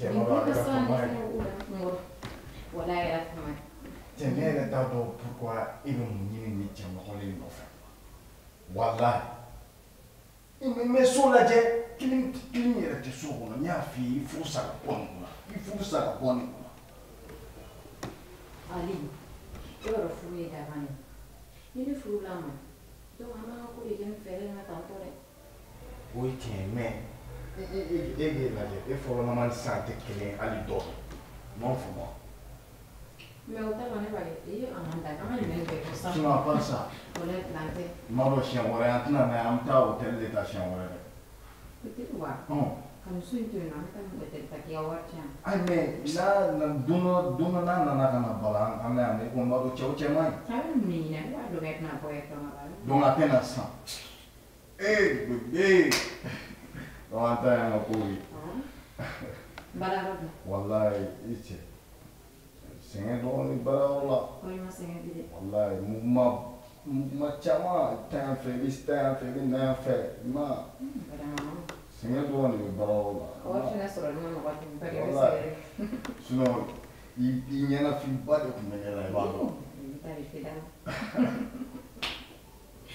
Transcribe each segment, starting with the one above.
Cɛ ma dɔn a kɛra fama ye. Wala a kɛra fama ye. Cɛ ne yɛrɛ t'a dɔn pourquoi e bɛ mun ɲini nin cɛ nɔgɔlen in nɔfɛ. Walahi. Mais so lajɛ kelen kelen yɛrɛ tɛ so kɔnɔ n y'a f'i ye i furu sa ka bɔ nin kunna i furu sa ka bɔ nin kunna. Ali e b'a dɔn furu ye daban ye ni ne furu la ma donc an b'an ka ko de kɛ ni fɛɛrɛ in na tantɔ dɛ. O ye tiɲɛ ye mais e k'e lajɛ e fɔlɔlama ni sisan tɛ kelen ye hali dɔɔnin i m'a faamu wa. Mais o t'a dɔn ne b'a kɛ ee an ka da an ka nin bɛɛ kɛ sa. Sinon à part ça. O la plan tɛ. N b'a dɔn siɲɛ wɛrɛ an tɛna n'a ye an bɛ taa hôtel de ta siɲɛ wɛrɛ dɛ. Hôtel wa. Ka muso in to yen nɔ an bɛ taa hôtel ta k'i ka wari ci yan. Ayi mais n'a don dɔ n'a nana ka na bala an na yan ne ko n b'a dɔn cɛw cɛ man ɲi. A bɛ mun de ɲini a b'a dɔn k'e tɛna bɔ yan fɛn la. Donc a tɛ na sisan. Ee bébé donc an ta y'an ka kow ye. Baarayɔrɔ dun. Walayi i cɛ. Sɛgɛn dɔɔnin baarayɔrɔ la. Ko i ma sɛgɛn bi dɛ. Walayi mouvement caman taa yan fɛ i bɛ taa yan fɛ i bɛ na yan fɛ i ma. Sɛgɛn dɔɔnin de bɛ baarayɔrɔ la. Wari fɛnɛ sɔrɔli ma nɔgɔ ten bari i bɛ sɛgɛn. Sinon i ɲɛnafinba de tun bɛ ne la i b'a dɔn. I ta de f'i la.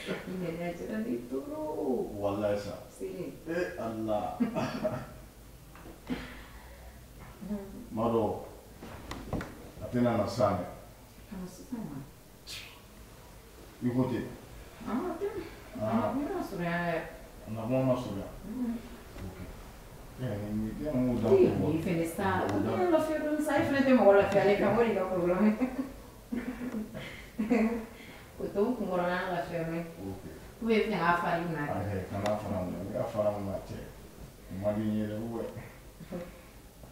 I ŋaniya jara ne trop. Walayi sa. Seri. Eh Allah. N b'a dɔn. A tɛna na sisan dɛ. Ka na sisan wa? I ko ten. A ma kuma ma surunya dɛ. A ma kuma ma surunya. Ok. Nin den m'o da kun bɔ. Nin fɛnɛ sa. O tɛ lafiya dɔɔni sa e fɛnɛ tɛ mɔgɔ lafiyalen kan o de ka problème ye. O t'o kunkɔrɔla lafiya mɛ. Ok. Ou bien i bɛ fɛ k'a fara i kunna de. Ayi kana fara n kunna n'i y'a fara n kunna cɛ. O man di n ye dɛ ou bien.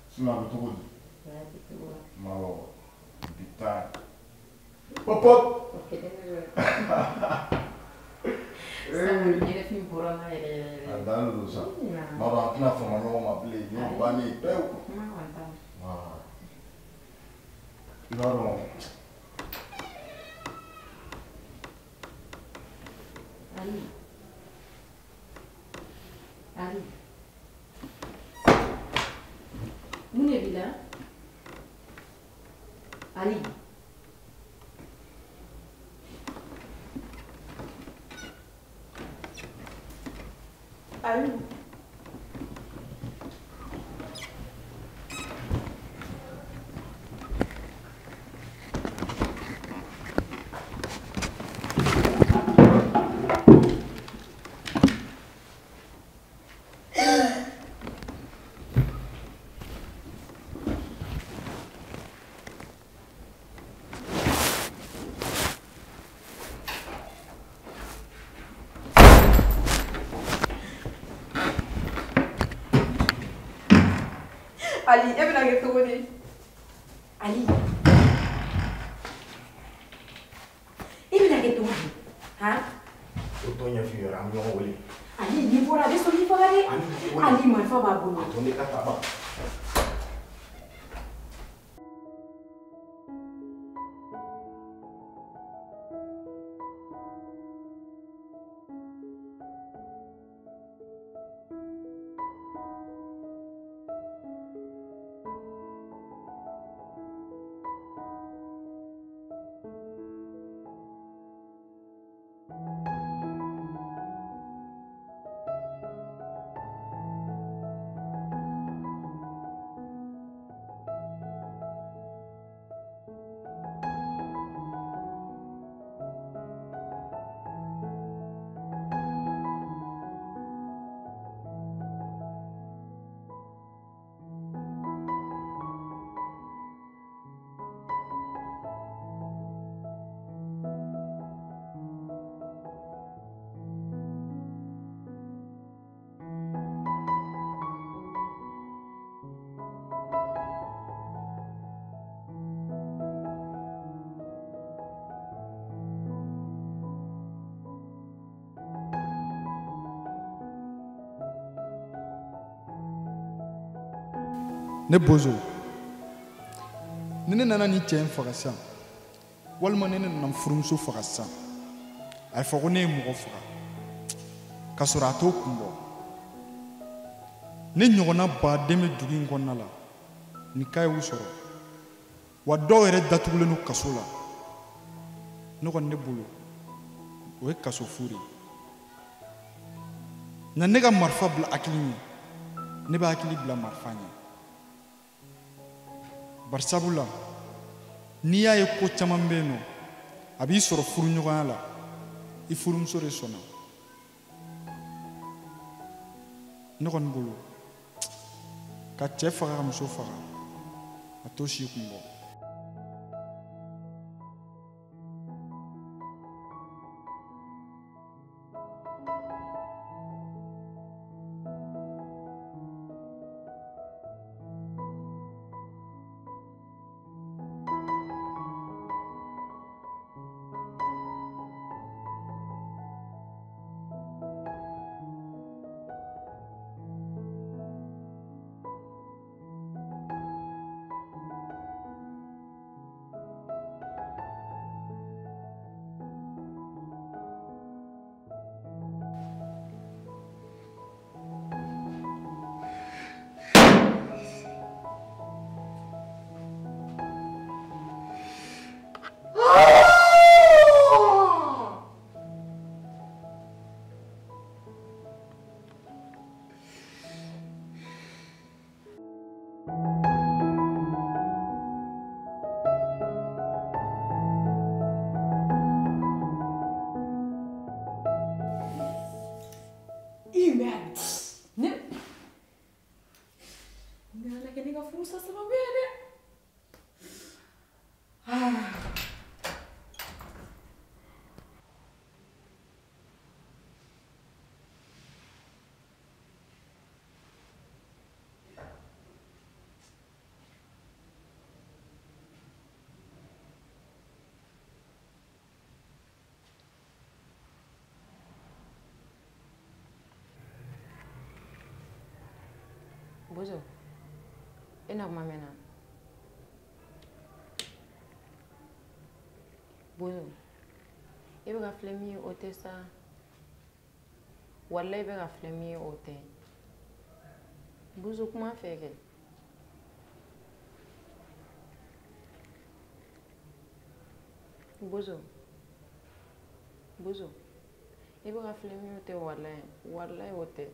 Sinon a bɛ cogo di? A tɛ cogo la. N b'a dɔn. Bi ta pop pop. Ɲɛnafin bɔra n na yɛrɛ yɛrɛ yɛrɛ. A dan de don sa. N b'a dɔn an tɛna fama ɲɔgɔn ma bilen nin y'o bannen ye pewu. Kuma kɔni t'a la. I b'a dɔn. Ali. Ali. Mun de b'i la? Ali. Ali. Ali, e bɛna kɛ cogo di? Ali, e bɛna kɛ cogo di? Han? O t'o ɲɛf'i ye an bɛ ɲɔgɔn wele. Ali, n'i bɔra a bɛ sɔn k'i faga dɛ. Ali, marifa b'a bolo. A to ne ka taa ban. Ne bozo ni ne nana ni cɛ in faga sisan walima ni ne nana n furumuso faga sisan a fɔ ko ne ye mɔgɔ faga k'a sɔrɔ a t'o kun bɔ ne ɲɔgɔnna baden bɛ dugu in kɔnɔna la Nin cas y'u sɔrɔ. Wa dɔw yɛrɛ datugulen don kaso la. Ne kɔni ne bolo o ye kaso fu de ye. Nka ne ka marifa bila hakili ɲɛ, ne bɛ hakili bila marifa ɲɛ. Bari sabula n'i y'a ye ko caman bɛ yen nɔ, a b'i sɔrɔ furuɲɔgɔnya la, i furumuso de sɔnna. Ne kɔni bolo ka cɛ faga ka muso faga, a t'o si kun bɔ. Bozo, e na kuma mɛn na. Bozo, e bɛ ka filɛ min ye o tɛ sa. Walayi e bɛ ka filɛ min ye o tɛ. Bozo, kuma fɛ kɛ. Bozo, Bozo, e bɛ ka filɛ min ye o tɛ walayi, walayi o tɛ.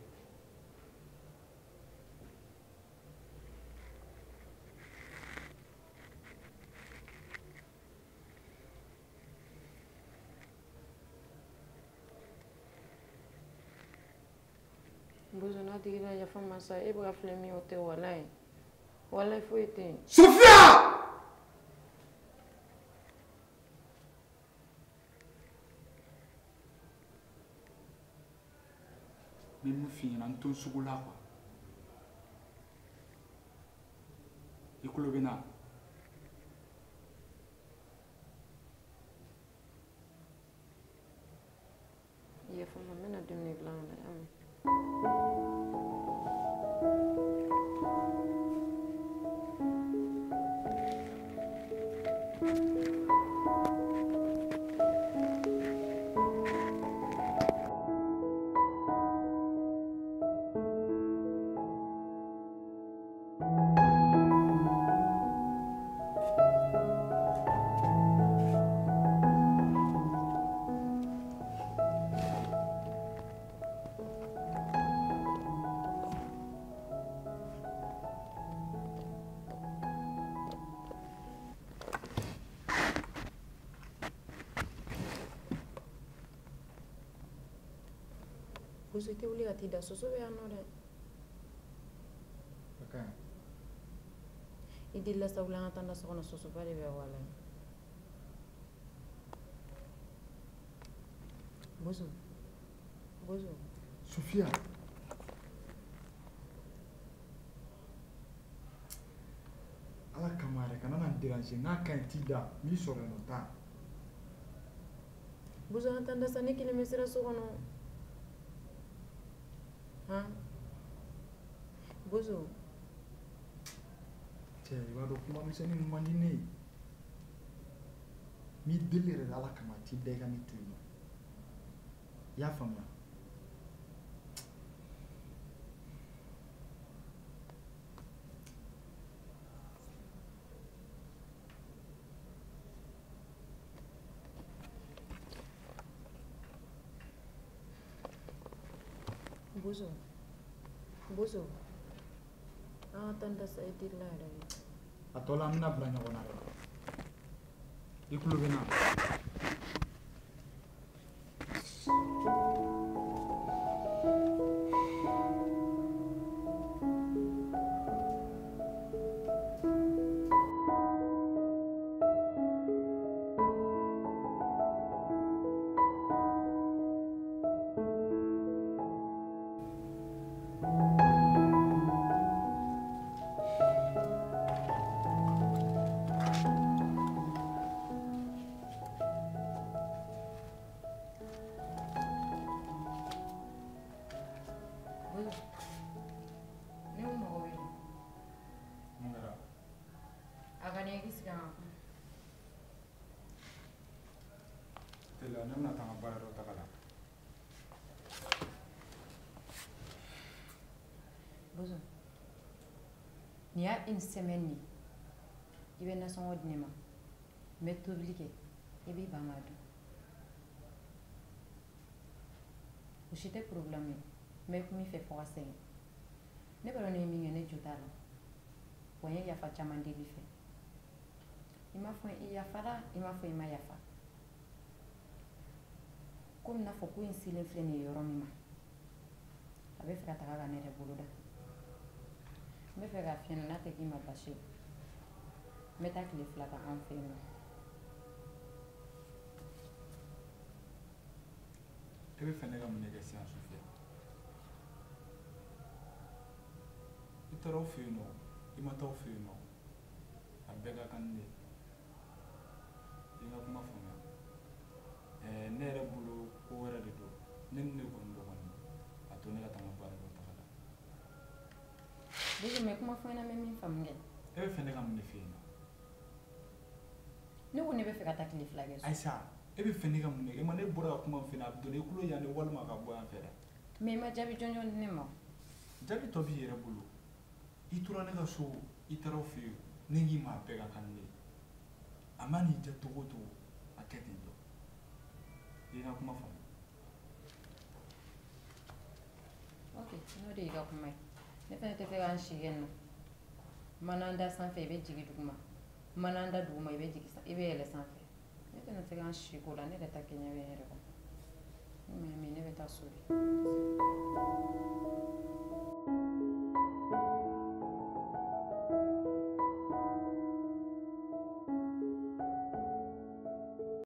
Bozo, n'a digira yafa ma sa, e bɛ ka filɛ min ye o tɛ walayi. Walayi foyi tɛ yen. Sofia! N bɛ mun f'i ɲɛna, n to n sugu la quoi. I kulo bɛ n na. Yafa ma, n bɛna dumuni dilan ka na, y'a mɛn. Bozo, i tɛ wuli ka t'i da, soso bɛ yan nɔ dɛ. A ka ɲi. I delila sa wuli an ka taa n da so kɔnɔ, sosoba de bɛ walayi. Bozo, Bozo. Sofia. Ala kama yɛrɛ kana na n déranger, n'a ka ɲi t'i da, n b'i sɔrɔ yen nɔ, taa. Bozo, an ka taa n da sa, ne kelen bɛ siran so kɔnɔ. Han? Bozo. Cɛ, i b'a dɔn kuma misɛnnin man di ne ye. N b'i deli yɛrɛ de Ala kama t'i da i ka ne to yen nɔ. I y'a faamuya? Bozo. Bozo. Ah, tanda sa idila yɛrɛ. A tɔ la an bɛna bila ɲɔgɔn na dɛ. I tulo bɛ n na. Bozo, nin y'a une semaine ye i bɛ nasɔngɔ di ne ma n bɛ tobili kɛ i b'i ban k'a dun o si tɛ problème ye n bɛ kuma i fɛ fo ka sɛgɛn ne b'a dɔn ne ye min kɛ ne jo t'a la wa n ye yafa caman deli i fɛ i m'a fɔ i yafara i m'a fɔ i ma yafa komi n'a fɔ ko in selen filɛ nin ye yɔrɔ min ma a bɛ fɛ ka taga ka ne yɛrɛ bolo da n bɛ fɛ k'a f'i ɲɛna n'a tɛ k'i ma baasi ye n bɛ taa tile 2 kan an fɛ yen nɔ. E bɛ fɛ ne ka mun de kɛ sisan Sofia? I taara aw fɛ yen nɔ, i ma taa aw fɛ yen nɔ, a bɛɛ ka kan ne ye. I ka kuma faamuya. Ne yɛrɛ bolo ko wɛrɛ de don. Ne ni ne kɔni dɔgɔnin, a to ne ka taa n ka baara dɔ taga la. Bozo, mais kuma fɔ n ɲɛna n bɛ min faamu kɛ. E bɛ fɛ ne ka mun de f'e ɲɛna? Ne ko ne bɛ fɛ ka taa tile 2 kɛ so. Ayisa, e bɛ fɛ ne ka mun de kɛ? E ma ne bɔra ka kuma min f'i ɲɛna, a bɛ donna i tulo yan de walima ka bɔ yan fɛ dɛ. Mais i ma jaabi jɔnjɔn di ne ma. Jaabi tɔ b'i yɛrɛ bolo. I tora ne ka so, i taara aw fɛ yen, ne k'i ma a bɛɛ ka kan ne ye. A ma n'i diya cogo o cogo, a kɛ ten tɔ. I ka kuma faamu. Ok, n'o de y'i ka kuma ye. Ne fana tɛ fɛ k'an si kɛ nin na. Mana da sanfɛ i bɛ jigin duguma. Mana da duguma i bɛ jigin i bɛ yɛlɛ sanfɛ. Ne tɛna se k'an si ko la, ne yɛrɛ ta kɛɲɛ bɛ n yɛrɛ kɔnɔ. Ne ma min, ne bɛ taa so de.